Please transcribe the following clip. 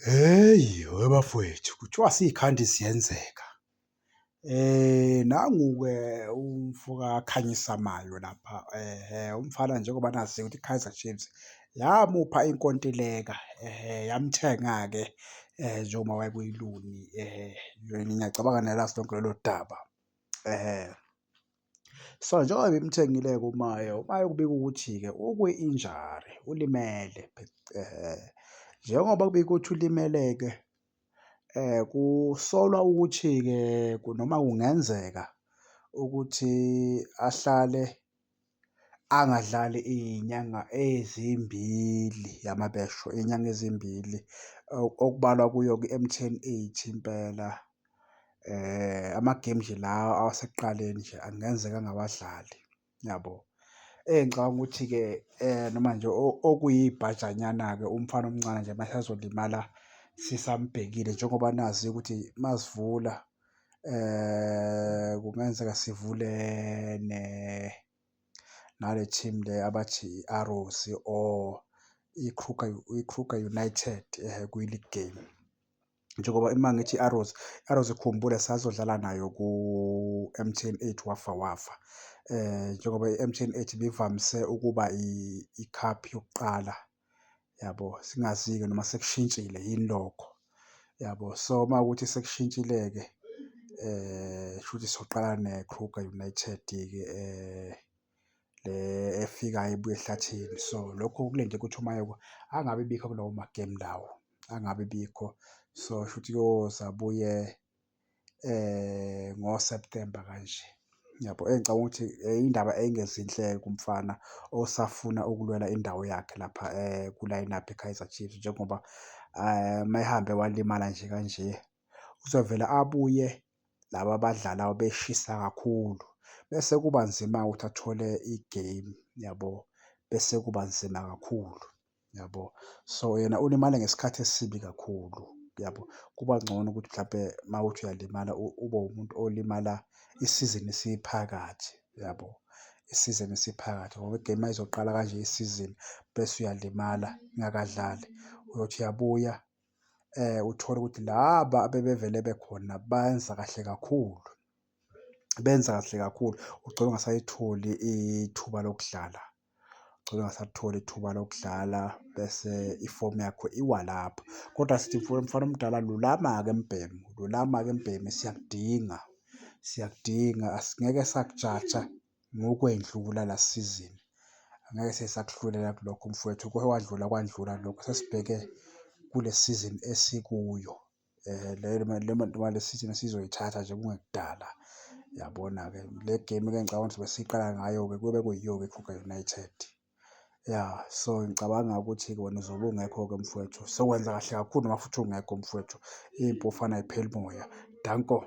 Hheyi, webafwethu kuthiwa siyikhandi ziyenzeka. Nangu-ke umfoka Khanyisa Mayo lapha, ehhe, umfana njengoba nazi-ke ukuthi i-Kaizer Chiefs yamupha inkontileka, ehhe, yamthenga-ke njengoba wayekwi-loan, ngiyacabanga niyalazi lonke lolo daba, ehhe. So, njengoba bemthengile-ke uMayo, uMayo kubikwa ukuthi-ke ukwi-injury, ulimele, njengoba kubikwa ukuthi ulimele-ke kusolwa ukuthi-ke noma kungenzeka ukuthi ahlale angadlali iy'nyanga ezimbili, ya mabesho, iy'nyanga ezimbili okubalwa kuyo-ke i-MTN 8 impela. Amagemu nje la awasekuqaleni nje angenzeka angawadlali, yabo. Engicabanga ukuthi-ke noma nje okuyibhajanyana-ke umfana omncane nje mase azolimala sisambhekile njengoba nazi ukuthi masivula kungenzeka sivule nale team le abathi i-Arrows or i-Kruger, i-Kruger United kwi-league game. Njengoba uma ngithi i-Arrows, i-Arrows khumbula sazodlala nayo ku-MTN 8 wafa wafa. Njengoba i-MTN 8 ibivamise ukuba i-cup yokuqala yabo, singazi-ke noma sekushintshile yini lokho, yabo. So, uma kuwukuthi sekushintshile-ke shuthi soqala ne-Kruger United-ke le efikayo ebuya ehlathini. So, lokho kulindele ukuthi uMayo angabi bikho kulawo magemu lawo, angabi bikho. So, shuthi uyoze abuye ngo-September kanje, yabo. Engicabanga ukuthi indaba engezinhle-ke kumfana osafuna ukulwela indawo yakhe lapha ku-line up ye-Kaizer Chiefs njengoba uma ehambe walimala nje kanje, uzovele abuye laba abadlalayo beshisa kakhulu bese kuba nzima-ke ukuthi athole igemu, yabo. Bese kuba nzima kakhulu, yabo. So, yena ulimale ngesikhathi esibi kakhulu, yabo. Kuba ngcono ukuthi mhlampe uma kuwukuthi uyalimala ube umuntu olimala isizini isiphakathi, yabo. Isizini isiphakathi ngoba igemu uma izoqala kanje isizini bese uyalimala ingakadlali, uyothi uyabuya uthole ukuthi laba abebevele bekhona benza kahle kakhulu, benza kahle kakhulu. Ugcine ungasayitholi ithuba lokudlala, ugcine ungasalitholi ithuba lokudlala bese ifomu yakho iwa lapho. Kodwa sithi mfana omdala lulama-ke mbhemu, lulama-ke mbhemu siyakudinga, siyakudinga asingeke sakujaja ngokwendlula last season. Angeke sisakuhlulela kulokho mfowethu, okwadlula kwandlula lokho sesibheke kule sizini esikuyo. Le sizini esizoyithatha nje kungekudala, uyabona-ke. Le game-ke ngicabanga ukuthi besiqala ngayo-ke kuyobe kuyiyo-ke i-Kruger United. Ya, so ngicabanga ukuthi-ke wena uzobe ungekho-ke mfowethu, sokwenza kahle kakhulu noma futhi ungekho mfowethu, iy'mpofana ay'pheli moya, danko.